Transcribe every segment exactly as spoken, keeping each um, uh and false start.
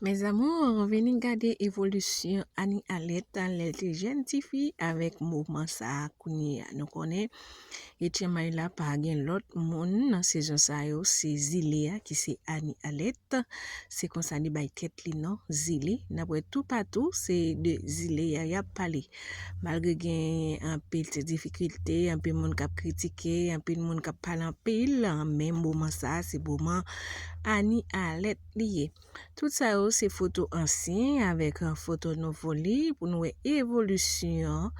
Mes amours, vini gade evolisyon Annie Alette lè l te jèn tifi avèk moman sa a kounye a. Nou konnen Etienne Maïla pa gen lòt moun nan sezon sa yo, se Zile a ki se Annie Alette. Se konsa li bay tèt li non, Zile. N ap wè toupatou, se de Zile a y ap pale. Malgre gen anpil ti difikilte, anpil moun k ap kritike, anpil moun k ap pale anpil, men moman sa a, se moman Annie Alette li ye. Tout sa yo se foto ansyen avèk foto nouvo li pou nou wè evolisyon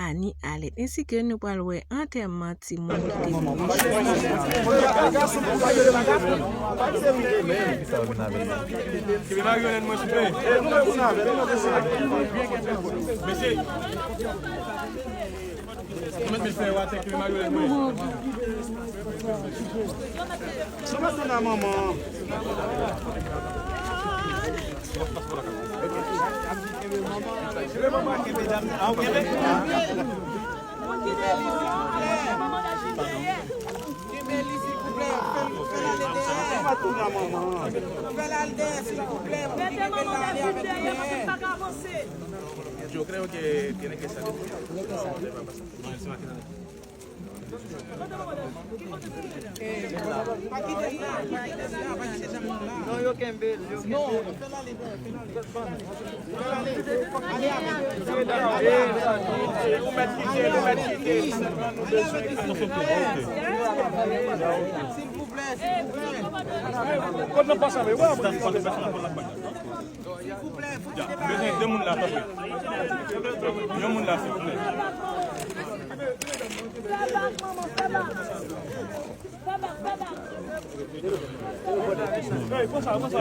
Annie Alette. Ensi ke nou pral wè antèman timoun ki te mouri. Mesye, nou met mesye yo atè ki Mario lè mwen. Sa pa sona manman. Kenbe li, silvouplè. Fè l, fè l ale dèyè. Fè l al dèyè, silvouplè, pou li kenbe l ale avèk li dèyè. Yo creo que tiene que salir. No, yo kenbe l, yo kenbe l. Ou mèt kite, ou mèt kite. Silvouplè, silvouplè. Kot nou pase ale? Wè, silvouplè. Ya, bezwen de moun la, tanpri. Yon moun la, silvouplè. Fè bak, manman, fè bak. Fè bak, fè bak. Ey, pran sa, pran sa.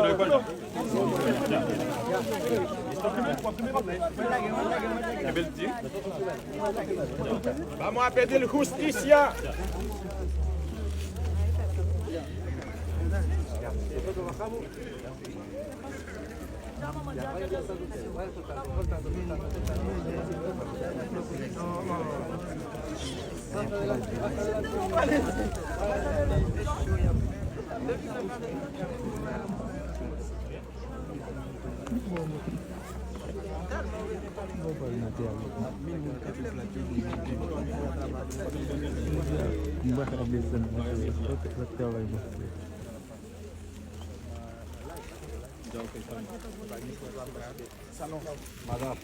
Kenbe l di. Vamos a pedir justicia. Madan.